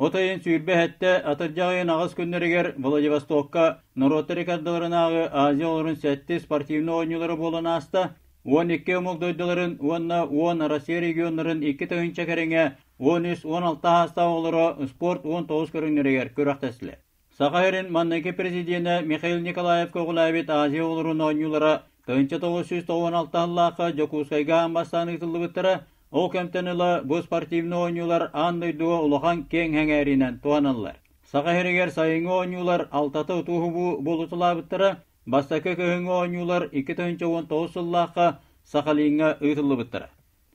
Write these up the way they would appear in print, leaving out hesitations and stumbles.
От ыйын 27, атырдьах ыйын 8 күннэригэр Владивостокка норуоттар иккардыларынааҕы Азия оҕолорун сэттис спортивнай оонньуулара буолан ааста. 12 омук дойдуларын уонна 10 Россия регионнарын 2 тыһыынча кэриҥэ 13-16 саастаах оҕолоро спорт 19 көрүҥнэригэр күрэхтэстилэр. Саха сирин маҥнайгы президенэ Михаил Николаев көҕүлээбит Азия оҕолорун оонньуулара 1996 сыллаахха Дьокуускайга аан бастаан ыытыллыбыттара. Ол кэмтэн ыла бу спортивнай оонньуулар аан дойдуга улахан киэҥ сэҥээриинэн туһаналлар. Саха сиригэр сайыҥҥы оонньуулар алтата утууһубуу буолуталаабыттара. Бастакы кыһыҥҥы оонньуулар 2019 сыллаахха Сахалиҥҥа ыытыллыбыттара.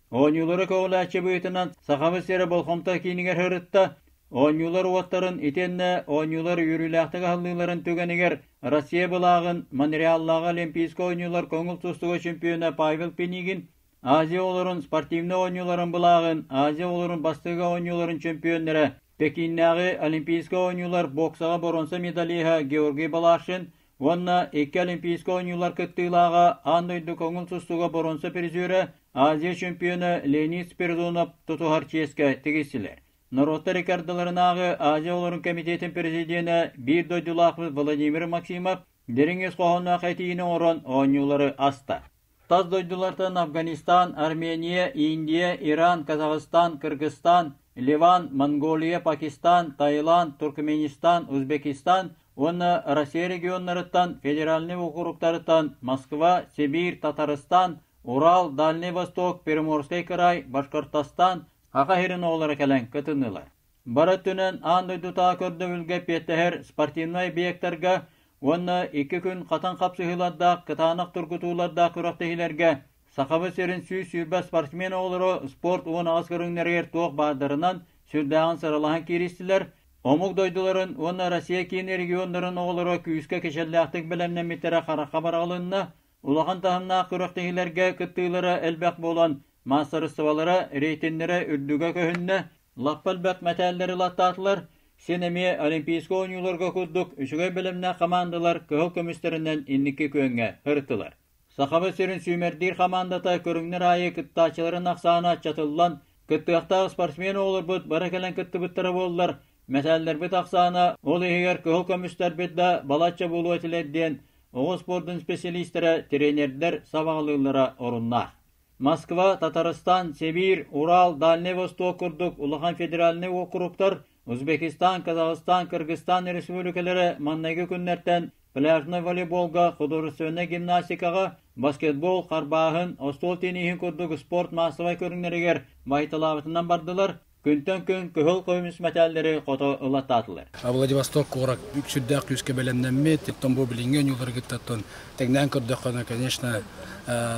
Оонньуулары көҕүлээччи быһыытынан Сахабыт сирэ болҕомто киинигэр сырытта. Оонньуулар уоттарын итиэннэ оонньуулар үөрүүлээхтик аһыллыыларын түгэнигэр Россия былааҕын Монреаллааҕы Олимпийскай оонньуулар көҥүл тустууга чемпиона Павел Пинигин, Азия оҕолорун спортивнай оонньууларын былааҕын Азия оҕолорун бастыҥа оонньууларын чемпионнара, Пекиннээҕи Олимпийскай оонньуулар боксаҕа боруонса медалиһа Георгий Балашин уонна икки Олимпийскай оонньуулар кыттыылааҕа, аан дойду көҥүл тустууга боруонса призера, Азия чемпиона Леонид Спиридонов тутуһар чиэскэ тигистилэр. Норуоттар икки ардыларынааҕы Азия оҕолорун комитетин президенэ, биир дойдулаахпыт Владимир Максимов дириҥ ис хоһоонноох этиини оҥорон оонньуулары аста. Тас дойдулартан Афганистан, Армения, Индия, Иран, Казахстан, Кыргызстан, Ливан, Монголия, Пакистан, Таиланд, Туркменистан, Узбекистан уонна Россия регионнарыттан, федеральнай уокуруктарыттан Москва, Сибиир, Татарстан, Урал, Дальний Восток, Приморскай кыраай, Башкортостан, Саха сирин оҕолоро кэлэн кытыннылар. Бары өттүнэн аан дойдутааҕы көрдөбүлгэ эппиэттэһэр спортивнай объектарга уонна 2 күн хатан хапсыһыылардаах кытаанах тургутуулардаах күрэхтэһиилэргэ Сахабыт сирин 120 спортсмен оҕолоро спорт 18 көрүҥнэригэр туох баардарынан сүрдээҕин сыралаһан кииристилэр. Омук дойдуларын уонна Россия киин регионнарын оҕолоро күүскэ кичэллээхтик бэлэмнэммиттэрэ харахха быраҕылынна. Улахан таһымнаах күрэхтэһиилэргэ кыттыылара элбэх буолан, маастарыстыбалара, рейтиннэрэ үрдүгэ көһүннэ. Лаппа элбэх мэтээллэри ылаттаатылар. Син эмиэ Олимпийскай оонньууларга курдук үчүгэй бэлэмнээх хамаандалар кыһыл көмүстэринэн инники күөҥҥэ сырыттылар. Сахабыт сирин сүүмэрдиир хамаандата көрүҥнэр аайы кыттааччыларын ахсаана аччатыллан, кыттыахтаах спортсмен оҕолорбут бары кэлэн кыттыбыттара буоллар, мэтээллэрбит ахсаана, ол иһигэр кыһыл көмүстэрбит да балачча буолуо этилэр диэн оҕо спордун специалистара, тренердэр сабаҕалыыллара оруннаах. Москва, Татарстан, Сибиир, Урал, Дальнай Восток курдук улахан федеральнай уокуруктар, Узбекистан, Казахстан, Кыргызстан республикалара маҥнайгы күннэртэн пляжнай волейболга, художественнай гимнастикаҕа, баскетбол, харбааһын, остуол тенниһин курдук спорт маассабай көрүҥнэригэр баһыйталаабытынан бардылар. Күнтэн күн кыһыл көмүс мэтээллэри хото ылаттаатылар. Владивосток куорат сүрдээх күүскэ бэлэмнэммит. Оттон бу билиҥҥи оонньууларгыттан тэҥнээн көрдөххүнэ, конечно,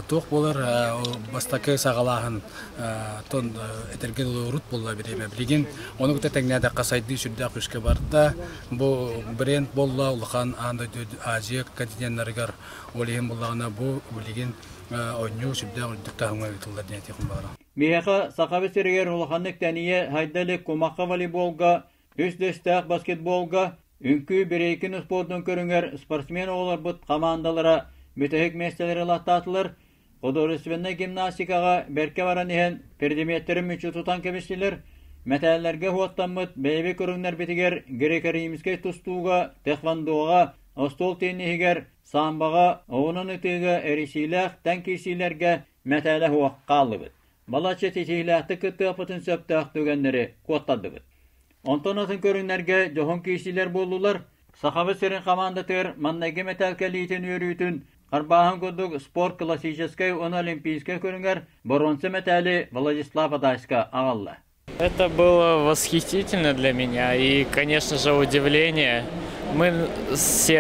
туох буолар бастакы саҕалааһын тон этэргэ дылы урут буолла бириэмэ билигин. Ону кытта тэҥнээтэххэ сайдыы сүрдээх күүскэ барда. Бу бренд буолла улахан аан дойду Азия континеннарыгар ол иһин буллаҕына бу билигин оонньуу сүрдээх үрдүк таһымҥа ыытыллар диэн этиэхпин баҕарабын. Миэхэ Сахабыт сиригэр улаханнык тэнийэ сайда илик кумахха волейболга, үс дэстээх баскетболга, үҥкүү брейкин спордун көрүҥэр спортсмен оҕолорбут хамаандалара бүтэһик миэстэлэри ылаттаатылар. Художественнай гимнастикаҕа бэркэ баран иһэн предметтэрин мүччү тутан кэбистилэр. Мэтээллэргэ уоттаммыт бэйэбит көрүҥнэрбитигэр греко-римскэй тустууга, тхэквондоҕа, остуол тенниһигэр, самбоҕа, оҕунан ытыыга эрийсиилээх тэҥ киирсиилэргэ мэтээлэ суох хааллыбыт. Балачча ситиһиилээхтик кыттыахпытын сөптөөх түгэннэри куоттардыбыт. Онтон атын көрүҥнэргэ дьоһун киирсиилэр буоллулар. Сахабыт сирин хамаандатыгар маҥнайгы мэтээл кэлиитин үөрүүтүн харбааһын курдук спорт классическай уонна олимпийскай көрүҥэр боруонса мэтээли Владислав Адайска аҕалла. Это было восхитительно для меня и, конечно же, удивление. Мы с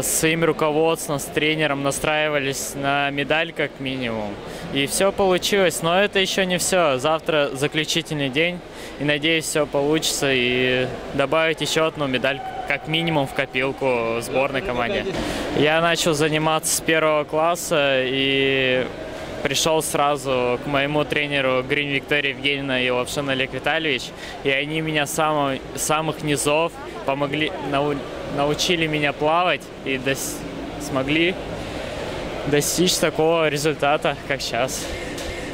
своим руководством, с тренером настраивались на медаль как минимум. И все получилось, но это еще не все. Завтра заключительный день, и надеюсь, все получится, и добавить еще одну медаль как минимум в копилку сборной команде. Я начал заниматься с первого класса и пришел сразу к моему тренеру Грин Виктории Евгеньевна и Лапшин Олег Витальевич, и они меня с самых низов помогли, научили меня плавать и смогли достичь такого результата, как сейчас.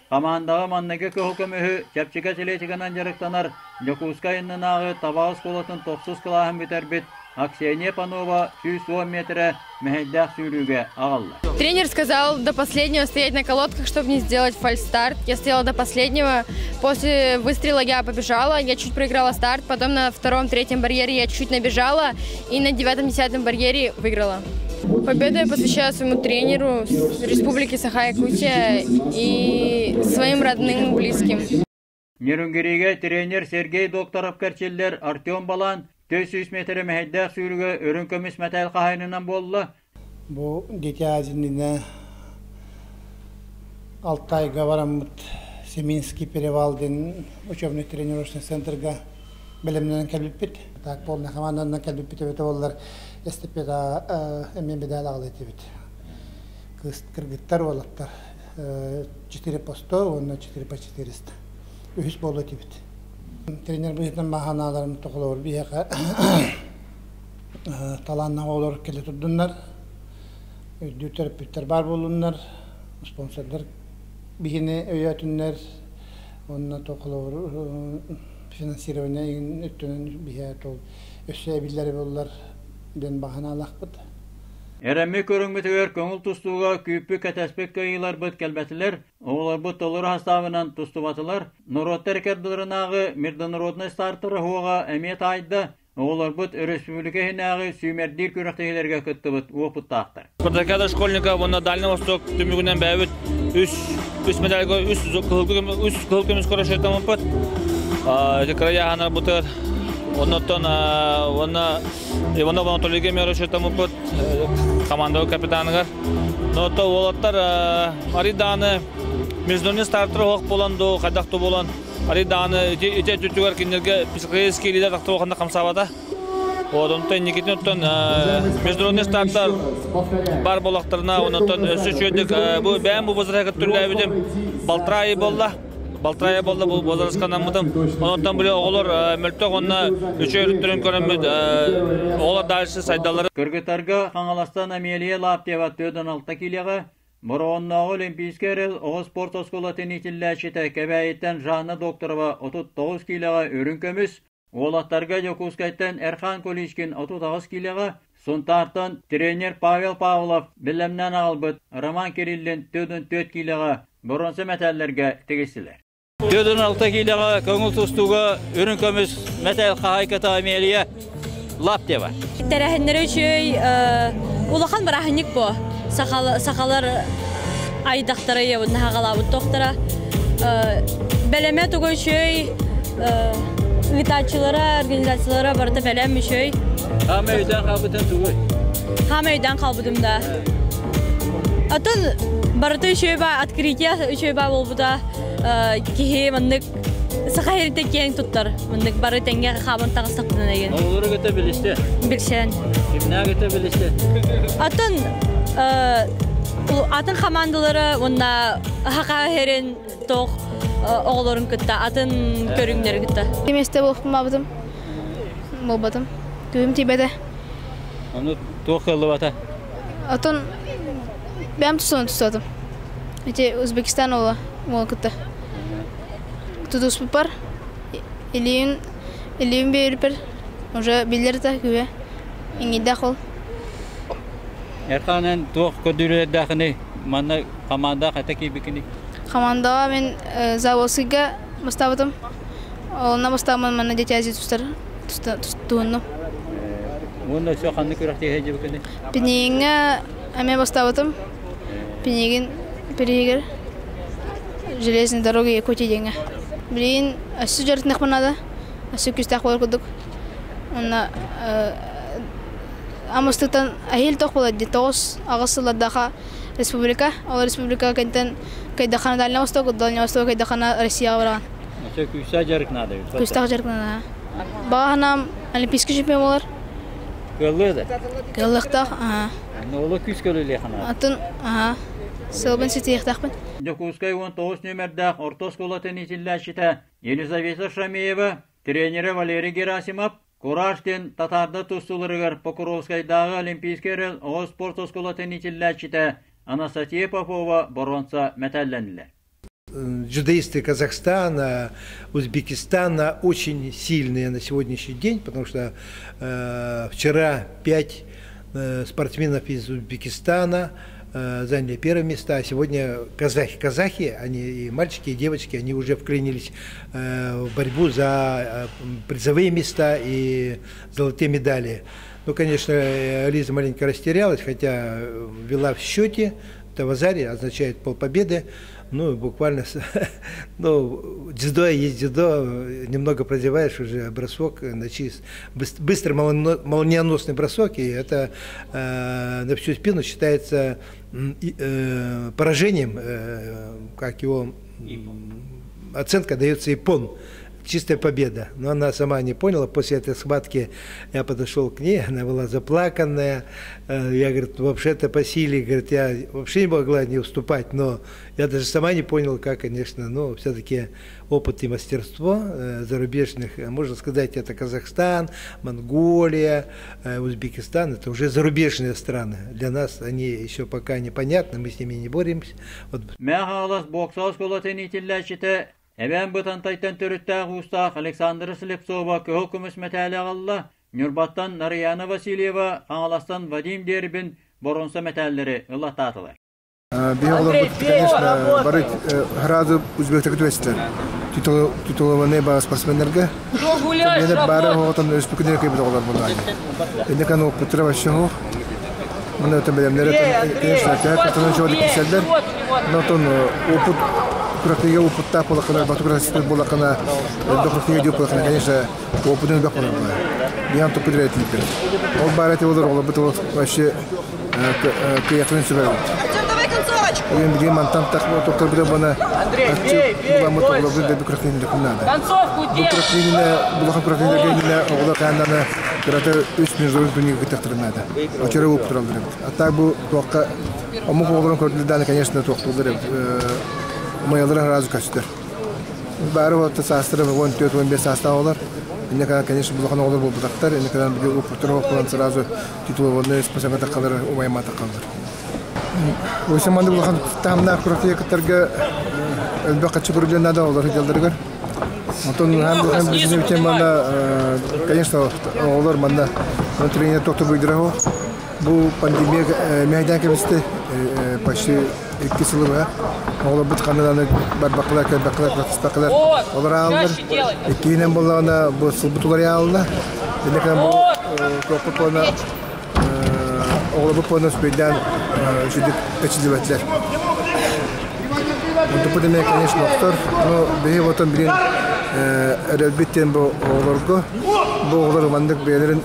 Хамаандаҕа манныгы кыһыл көмүһү чэпчэки атлетиканан дьарыктанар. Дьокуускай иннинээҕи таба оскуолатын тохсус кылааһын бүтэрбит Аксения Панова 110 метрэ мэһэйдээх сүүрүүгэ аҕалла. Тренер сказал до последнего стоять на колодках, чтобы не сделать фальстарт. Я стояла до последнего. После выстрела я побежала, я чуть проиграла старт, потом на втором-третьем барьере я чуть набежала и на девятом-десятом барьере выиграла. Победу я посвящаю своему тренеру Республики Саха-Якутия и своим родным, близким. Нерюнгригэ тренер Сергей Докторов кэрчиллэр Артем Балан 400 метрэ мэһэйдээх сүүрүүгэ үрүҥ көмүс мэтээл хаһаайынынан буолла. Бу Дитя Азинина Алтайга бараммыт Семинский перевал диэн учебный тренировочный центрга бэлэмнэнэн кэлбиппит. Так полный команданан кэлбиппит эбитэ буоллар эстафета эмиэ медаль аҕала этибит. Кыыс кыргыттар уолаттар 4 по 100 уонна 4 по 400 үһүс буолуо этибит. Тренер быһыытынан баһанааларым тоҕолоор биһиэхэ талааннаах оҕолор кэлэ турдуннар, өйдүүр төрөппүттэр баар буоллуннар, спонсордар биһини өйөөтүннэр уонна тоҕолоор финансирование өттүнэн биһиэхэ тол өссө эбиллэрэ буоллар диэн баһанаалаахпыт. Эрэммит көрүҥмүтүгэр көҥүл тустууга күүппүт-кэтэспит кыайыыларбыт кэлбэтилэр, оҕолорбут толору хастаабынан тустубатылар. Норуоттар иккардыларынааҕы международнай стартер оһуоҕа эмиэ таайда, оҕолорбут өрөспүүбүлүкэ иһинээҕи сүүмэрдиир күрэхтэһиилэргэ кыттыбыт уопуттаахтар. Спартакиада школьников уонна Дальний Восток түмүгүнэн бэйэбит үс үс медальга үс кыһыл үс кыһыл көмүс көрөшөтөммүт. Ити кырайааһынарбытыгар оннуттан уонна Иванов Анатолийга эмиэ расчеттаммыппыт командовый капитаныгар. Но то уолаттар арыйдааны международный стартер оһох буолан дуу, хайдах да буолан арыйдааны ити ити өттүгэр кинилэргэ психологический лидер тахтыбаханна хамсаабата. Вот онтон инникитин оттон международный старттар бар буоллахтарына, онтон өссө үчүгэйдик бу бэйэм бу возраһыгар түрлээбитим балтараа ый буолла. Балтараа буолла бу возрасканаммытым. Онтон били оҕолор мөлтөх уонна үчүгэй өрүттэрин көрөммүт оҕолор дальше сайдаллары. Кыргыттарга Хаҥаластан Амелия Лаптева 46 килеҕэ, Бороҕоннооҕу Олимпийскай эрэл оҕо спорт оскуолатын иитиллээччитэ Кэбээйиттэн Жанна Докторова 39 киилэҕэ үрүҥ көмүс, Уолаттарга Дьокуускайтан Эрхан Куличкин 38 киилэҕэ, Сунтаартан тренер Павел Павлов бэлэмнээн аҕалбыт Роман Кириллин 44 киилэҕэ боруонса мэтээллэргэ тигистилэр. 46 киилэҕэ көҥүл тустууга үрүҥ көмүс мэтээл хаһаайката Амелия Лаптева. Тэрээһиннэри үчүгэй улахан бырааһынньык бу. Сахалар айдахтара ийэбин хаҕалаабыт тохтара. Бэлэмэ тугу үчүгэй ыытааччылара, организациялара барыта бэлэм үчүгэй. Хаама өйдөөн хаалбытын тугуй? Хаама өйдөөн хаалбытым да. Атын барыта үчүгэй ба открытие үчүгэй ба буолбута киһи маннык саха иһирдэ киэҥ туттар. Мындык бары тэҥҥэ хаабын таҕыстахпытына деген. Оҕолору кытта билисте. Билсэн. Кимнээх кытта билисте? Атын атын хамаандалары уонна хаха иһэрин тоох оҕолорун кытта атын көрүҥнэри кытта. Миэстэ буолбатым. Буолбатым. Күһүм тиийбэтэ. Ону туох кыаллыбата? Отон бэйэм тустан тустатым. Ити Узбекистан уола уол кытта. Тутуспуппар илиим илиим биэриппэр уже биллэр да күбэ иҥиирдээх ол. Эрхаан эн туох көрдүүрүлэрдээхиний? Манна хамаандаах этэ киирбиккиний? Хамаандаҕа мин Заволскийга бастаабытым. Онно бастааммын манна Дети Азии тустар туһуннум. Уонна өссө ханнык күрэхтэһии сылдьыбыккыный? Пинигиҥҥэ эмиэ бастаабытым. Пинигин бириигэр Железной дороги Якутии диэҥҥэ. Билигин өссө дьарыктаныахпын наада. Өссө күүстээх буолар курдук. Уонна Амыстыттан эһиил тох буолар дии 9-8 сыллардаха республика. Ол республика кэнтэн кайдахана Дальний Восток, Дальний Восток кайдахана Россияҕа бараҕын. Өссө күүстээх дьарык наада эбит. Күүстээх дьарык наада. Баҕа санаам олимпийский чемпион буолар. Кыаллыа да? Кыаллыахтаах, аха. Онно күүскэ үлэлиэххэ наада. Атын, аха, сыалбын ситиһиэхтээхпин. Дьокуускай 19 нүөмэрдээх орто оскуолатын иитиллээччитэ Елизавета Шамеева, тренерэ Валерий Герасимов Кураж диэн татаардар тустууларыгар Покровскайдааҕы Олимпийскай эрэл оҕо спорт оскуолатын иитиллээччитэ Анастасия Попова боруонса мэтээллэннилэр. Дзюдоисты Казахстана, Узбекистана очень сильные на сегодняшний день, потому что вчера пять спортсменов из Узбекистана заняли первое место, а сегодня казахи, казахи, они и мальчики, и девочки, они уже вклинились в борьбу за призовые места и золотые медали. Ну, конечно, Лиза маленько растерялась, хотя вела в счете, это вазари означает полпобеды, ну, буквально, ну, дзюдо есть дзюдо, немного прозеваешь уже бросок, на чист, быстрый молниеносный бросок, и это на всю спину считается поражением, как его оценка дается иппон, чистая победа. Но она сама не поняла. После этой схватки я подошел к ней, она была заплаканная. Я, говорит, вообще-то по силе, говорит, я вообще не могла не уступать, но я даже сама не поняла, как, конечно, но все-таки опыт и мастерство зарубежных, можно сказать, это Казахстан, Монголия, Узбекистан, это уже зарубежные страны. Для нас они еще пока непонятны, мы с ними не боремся. Вот. Мэҥэ бокса оскуолатын иитиллээччитэ Эбээн Бытантайтан төрүттээх уустаах Александра Слепцова кыһыл көмүс мэтээли аҕалла, Ньурбаттан Нарыйаана Васильева, Хаҥаластан Вадим Дербин боруонса мэтээллэри ылаттаатылар. Биһи оҕолорбут, конечно, бары сразу узбектарга түбэстилэр. Титулованный ба спортсменнерге. Мені бары оғытын республиканы кебет оҕолор буллар. Инде кан опыттыра вообще хоох. Мына өтөн бэлэмнери, конечно, кытынан чоҕу киселлер. Но тон опыт күрэхтэһиигэ опыттаах буоллаххына, бату күрэхтэһиитэ буоллаххына, элбэх күрэхтэһиигэ диэп буоллаххына, конечно, опытын элбэх буолар. Биһан туппут этииппит. Ол баара эти олор оҕолорбут вообще кыйахтарын сүбэбит. Уйун билигин мантан тах тохтор бана аччы буламмыт оҕолорбут дэби күрэхтэһиини надо. Бу күрэхтэһиинэ булахан күрэхтэһиилэргэ оҕолор хааннаны кырата үс международный турнирга кыттахтарын надо. Очере уп тураллар эбит. А так бу туохха омук оҕолорун көрдүлэр конечно туохтууллар эбит. Умайалара сразу көстөр. Бары вот саастара 14-15 саастаах оҕолор. Инне конечно, булахан оҕолор буолбутахтар. Инне кадан били упуттар оҕолор сразу титулованный спасаҥа таххалар умайма таххалар. Өсө маннык улахан таһымнаах күрэхтэһиигэ кыттарга элбэх хаччы көрүлүөн наада олор сылдьалларыгар. Онтон хаан бизнес манна, конечно, оҕолор манна тренер тохтор буйдыра Бу пандемия мэһэйдээн кэбисти почти 2 сылы быһа. Оҕолорбут ханна барбаккалар, кэлбэккэлэр, протестаккалар олор ааллар. Иккиһинэн буоллаҕына бу сылбыт уларыйаалла. Иннекэн бу туохпут буолна оҕолорбут буолна успейдаан үчүгдүк эчилибэтлэр. Онтуппут эмиэ, конечно, охтор. Но биһи отон билин эрэлбит диэн бу оҕолорго. Бу оҕолор маннык бэйэлэрин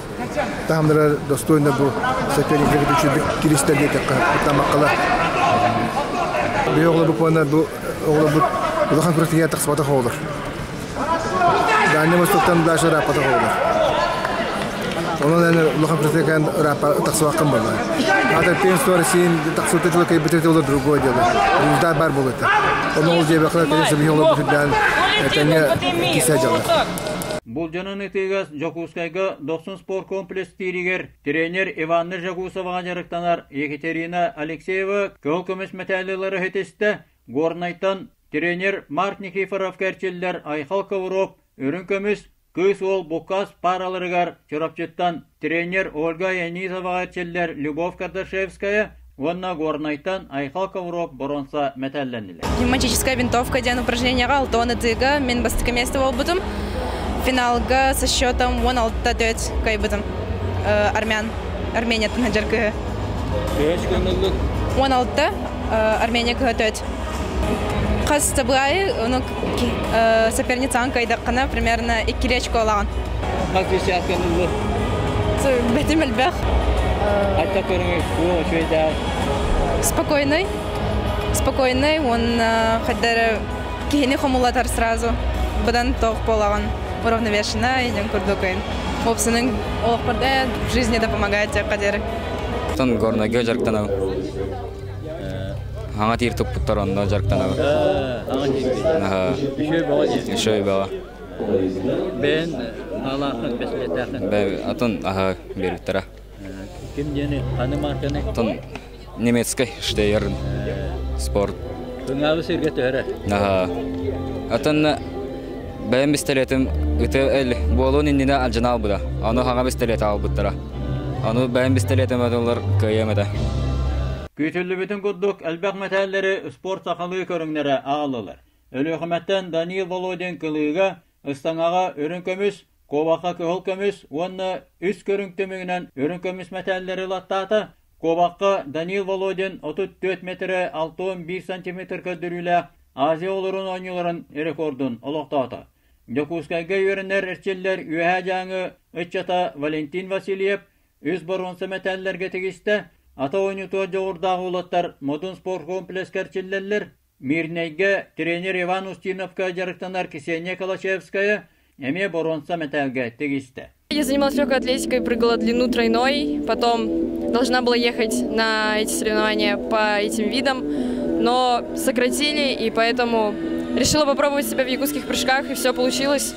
таһымнара достойно бу соперниктерге үчүгдүк киристэр диэтэххэ куттаммаккалар. Биһи оҕолорбут буолна бу оҕолорбут улахан күрэхтэһиигэ тахсыбатах оҕолор. Дальний Востоктан даже ырааппатах оҕолор. Онон эн улахан күрэхтэһиигэ ырааппа тахсыбаккын буолла. Ата первенство России тахсыбыта дьылы кэйбитэ это другое дело. Результат бар буолуо этэ. Онон ол диэбэххэ, конечно, биһи оҕолорбут үрдээн этэҥҥэ киирсэ дьаллар. Булдьанан ытыыга Дьокуускайга Дохсун спорткомплекс тииригэр тренер Иванна Жагусоваҕа дьарыктанар Екатерина Алексеева кыһыл көмүс мэтээлилары ситистэ. Горнайтан тренер Марк Никифоровка эрчиллэр Айхал Ковров үрүҥ көмүс, кыыс уол буккаас паараларыгар Чурапчыттан тренер Ольга Янизоваҕа эрчиллэр Любовь Кардашевская уонна Горнайтан Айхал Ковров боруонса мэтээллэннилэр. Пневматическая винтовка диэн упражнениеҕа алтан ытыыга мин бастакы место буолбутум. Финалга со счетом 16-4 кыайбытым. Армян. Арменияттан сылдьар кыһы. 16 Армения кыһы 4. Хас табыайы, ну, соперницаң кыайдаххына примерно 2 очко ылаҕын. Хас десятканы ыллыр? Бэтим элбэх. Айта көрүҥүй, үчүгэйдээх. Спокойный. Спокойный, он хайдары киһини хомулатар сразу. Быдан тоох буолаҕын уравновешенный, дьон курдук Опсының олохпорда в жизни да помогает кадер. Тон Горнайга дьарыктанабын. Хаҥа тиир туппуттар онно дьарыктанабын. Үчүгэй бөҕө дии. Үчүгэй бөҕө. Бэйэн хаалааххын бэсилиэтээххин. Бэ атын аһа биэрбиттэрэ. Ким диэни ханы марканы? Тон немецкий Штейр спорт. Тыҥаабы сиргэ төһөрө. Аха. Атын бэйэм пистолетым ыты эл буолуон иннинэ алдьана албыта. Ону хаҥа пистолет аҕалбыттара. Ону бэйэм пистолетым этыллар кыайыам этэ. Күүтүллүбүтүн курдук элбэх мэтээллэри спорт сахалыы көрүҥнэрэ аҕаллылар. Өлүөхүмэттэн Даниил Володин кылыыга, ыстаҥаҕа үрүҥ көмүс, куобахха кыһыл көмүс уонна үс көрүҥ түмүгүнэн үрүҥ көмүс мэтээллэри ылаттаата. Куобахха Даниил Володин 34 метрэ 61 сантиметр көрдөрүүлээх Азия оҕолорун оонньууларын рекордун олохтоото. Дьокуускайга үөрэнэр эрчиллэр Үөһээ Дьааҥы ыччата Валентин Васильев үс боруонса мэтээллэргэ тигистэ. Ата оонньуутугар дьоҕурдаах уолаттар Модун спорткомплекска эрчиллэллэр. Мирнэйгэ тренер Иван Устиновка дьарыктанар Ксения Калачевская эмиэ боруонса мэтээлгэ тигистэ. Я занималась легкой атлетикой, прыгала длину тройной, потом должна была ехать на эти соревнования по этим видам, но сократили, и поэтому решила попробовать себя в якутских прыжках, и все получилось.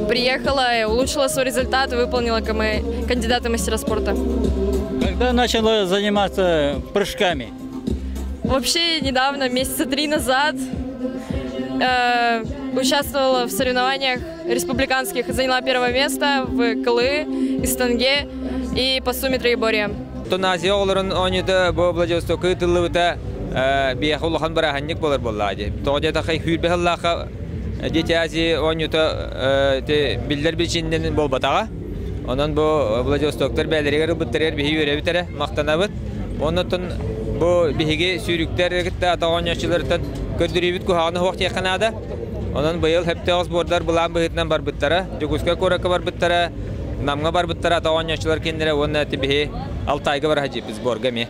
Приехала, улучшила свой результат и выполнила КМ, кандидата мастера спорта. Когда начала заниматься прыжками? Вообще недавно, месяца три назад, э, участвовала в соревнованиях республиканских, заняла первое место в Кылы, Истанге и по сумме троеборья. Азия оҕолорун оонньуута бу Владивостокка ыытыллыбыта биһиэхэ улахан бырааһынньык буолар буоллаҕа дии. Тоҕо диэтэххэ сүүрбэ сыллаахха Дети Азии оонньуута биллэр причининэн буолбатаҕа. Онон бу Владивостоктар бэйэлэригэр ылбыттарыгар биһиги үөрэбит эрэ, махтанабыт. Оннуттан бу биһиги сүүрүктэр кытта атах оонньооччуларыттан көрдөрүүбүт куһаҕаны суох диэххэ наада. Онон быйыл сөптөөх сбордар былаан быһыытынан барбыттара. Дьокуускай куоракка барбыттара, Намҥа барбыттара атах оонньооччулар кинилэрэ уонна ити биһи Алтайга бара сылдьыппыт сборга эмиэ.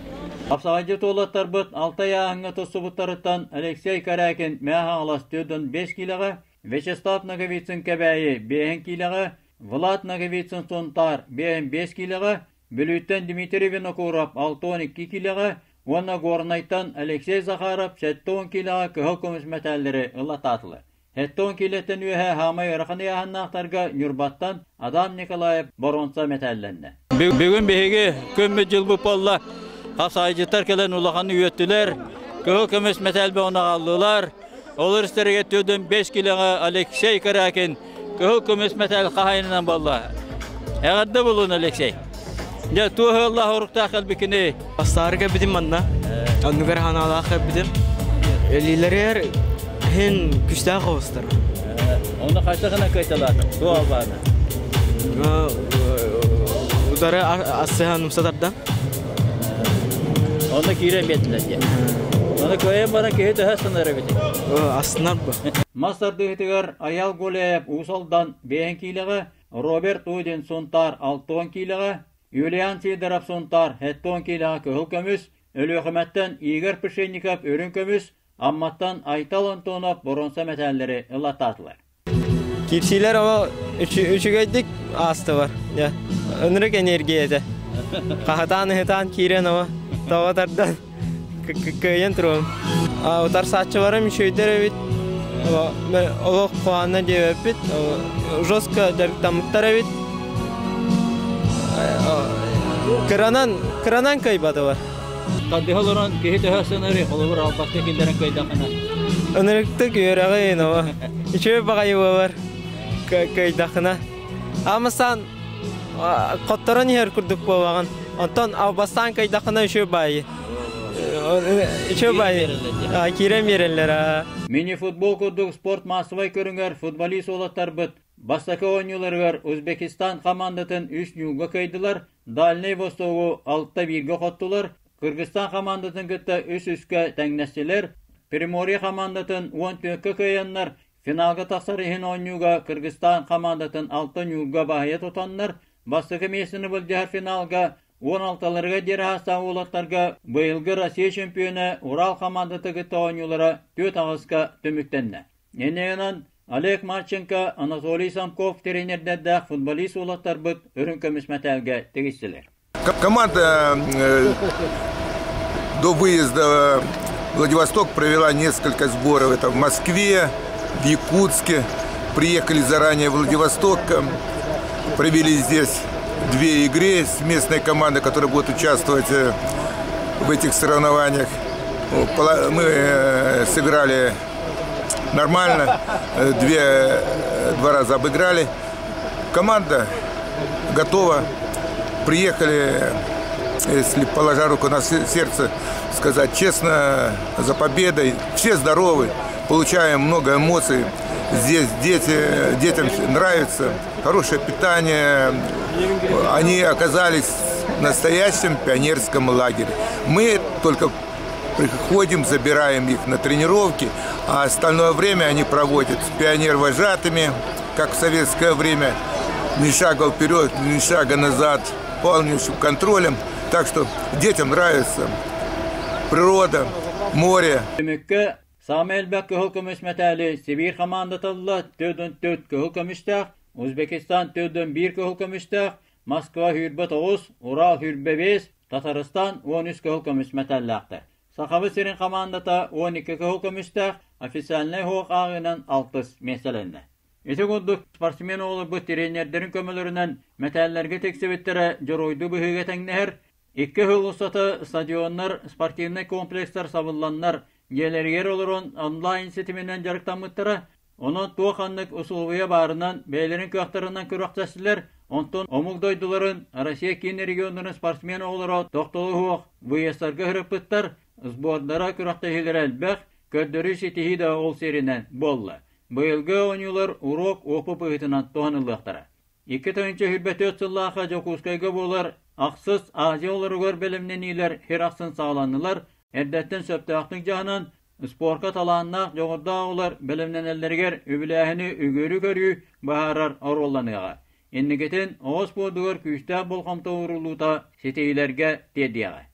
Хапсаҕайдьыт уолаттарбыт Алтай ааһыҥҥа тустубуттарыттан Алексей Корякин Мэҥэ Хаҥалас 4,5 киилэҕэ, Вячеслав Ноговицын Кэбээйи 5 киилэҕэ, Влад Ноговицын Сунтаар 5,5 киилэҕэ, Бүлүүттэн Дмитрий Винокуров 62 киилэҕэ уонна Горнайтан Алексей Захаров 70 киилэҕэ кыһыл көмүс мэтээллэри ылаттаатылар. 70 киилэттэн үөһэ хаамай ыарахан ыйааһыннаахтарга Ньурбаттан Адам Николаев боруонса мэтээллэннэ. Бүгүн биһиги күммүт дьылбыт буолла. Хасаайдьыттар кэлэн улахан үөттүлэр. Кыһыл көмүс мэтээл бөҕөнү аҕаллылар. Олор истэригэр 4,5 килоҕа Алексей Корякин кыһыл көмүс мэтээл хаһайынынан буолла. Эҕэрдэ булун, Алексей. Дьэ, туох ыаллаах уруктаах кэлбиккиний? Бастаары кэлбитим манна. Оннугар ханаалаах кэлбитим. Өлүүлэригэр иһин күстээх оҕустар. Онно хайдах гына кыайталаатым? Туох албаана? Удары ассыһан умса тардан. Онно киирэн биэрдилэр диэн. Оны кыайан баран киһи төһө астынар эбитий? Астынар бу. Мас тардыһыытыгар Айал Гуляев Уус Алдан бэйэн киилэҕэ, Роберт Удин Сунтаар 60 киилэҕэ, Юлиан Сидоров Сунтаар 70 киилэҕэ кыһыл көмүс, Өлүөхүмэттэн Игорь Пшенников үрүҥ көмүс, Амматтан Айтал Антонов боруонса мэтээллэри ылаттаатылар. Киирсиилэр оҕо үчүгэйдик аастылар. Ынырык энергия этэ. Хаһытаан-ыһытаан киирэн оҕо тоҕо тардан кыайан туруом. Утарсааччыларым үчүгэйдэр эбит. Олох куһаҕанна диэбэппит. Жестко дьарыктаммыттар эбит. Кыранан, кыранан кыайбатылар. Тардыһа олорон киһи төһө сынырый, холобур албакка киллэрэн кыайдахына. Ынырыктык үөрэҕин оҕо. Үчүгэй баҕайы буолар кыайдахына. Амасан хотторон иһэр курдук буолаҕын. Онтон албастаан кыайдахына үчүгэй баайы. Үчүгэй баайы. Киирэн биэрэллэр. Мини-футбол курдук спорт маассабай көрүҥэр футболист уолаттарбыт бастакы оонньууларыгар Узбекистан хамаандатын үс ньууга кыайдылар, Дальнай Востогу алта бииргэ хоттулар, Кыргызстан хамаандатын кытта үс-үскэ тэҥнэстилэр, Приморье хамаандатын 14-кэ кыайаннар, финалга тахсар иһин оонньууга Кыргызстан хамаандатын алта ньуурга баһыйа тутаннар, бастакы миэстэни былдьаһар финалга 16-ларыгар диэри аастаах уолаттарга быйылгы Россия чемпиона Урал хамаандата кытта оонньуулара түөрт аҕыска түмүктэннэ. Иннинэн Олег Марченко, Анатолий Самков тренердэрдээх футболист уолаттарбыт үрүҥ көмүс мэтээлгэ тигистилэр. Команда до выезда в Владивосток провела несколько сборов. Это в Москве, в Якутске. Приехали заранее в Владивосток, провели здесь две игры с местной командой, которая будет участвовать в этих соревнованиях. Мы сыграли нормально, две, два раза обыграли. Команда готова. Приехали, если положа руку на сердце, сказать честно, за победой. Все здоровы, получаем много эмоций. Здесь дети, детям нравится, хорошее питание. Они оказались в настоящем пионерском лагере. Мы только приходим, забираем их на тренировки, а остальное время они проводят с пионер-вожатыми, как в советское время, ни шага вперед, ни шага назад, полностью контролем. Так что детям нравится природа, море. Түмүккэ саамай элбэх кыһыл көмүс мэтээли Сибиир хамаандата ылла 44 кыһыл көмүстээх, Узбекистан 41 кыһыл көмүстээх, Москва 29, Урал 25, Татарстан 13 кыһыл көмүс мэтээллээхтэр. Сахабыт сирин хамаандата 12 кыһыл көмүстээх, официальнай уһуох ааҕыынан алтыс миэстэлэннэ. Ити курдук спортсмен оҕолорбут тириэньэрдэрин көмөлөрүнэн мэтээллэргэ тиксибиттэрэ дьоруойдуу быһыыга тэҥнэһэр. Икки сыл устата стадионнар, спортивнай комплекстар сабылланнар, дьиэлэригэр олорон онлайн ситиминэн дьарыктаммыттара. Онон туох ханнык усулуобуйа баарынан бэйэлэрин кыахтарынан күрэхтэстилэр. Онтон омук дойдуларын, Россия киин регионнарын спортсмен оҕолоро тохтоло суох выездтарга сырыппыттар, сбордара күрэхтэһиилэрэ элбэх, көрдөрүү ситиһии да ол сиэринэн буолла. Быйылгы оонньуулар уруок уопу быһыытынан туһаныллыахтара. 2024 сыллаахха Дьокуускайга буолар ахсыс Азия олоругар бэлэмнэниилэр сир ахсын саҕаланнылар. Эрдэттэн сөптөөхтүк дьаһанан, спорка талааннаах дьоҕурдаах оҕолор бэлэмнэнэллэригэр үбүлээһини үгүөрү көрүү быһаарар оруолланыаҕа. Инникитин оҕо спордугар күүстээх болҕомто ууруллуута ситиһиилэргэ тиэрдиэҕэ.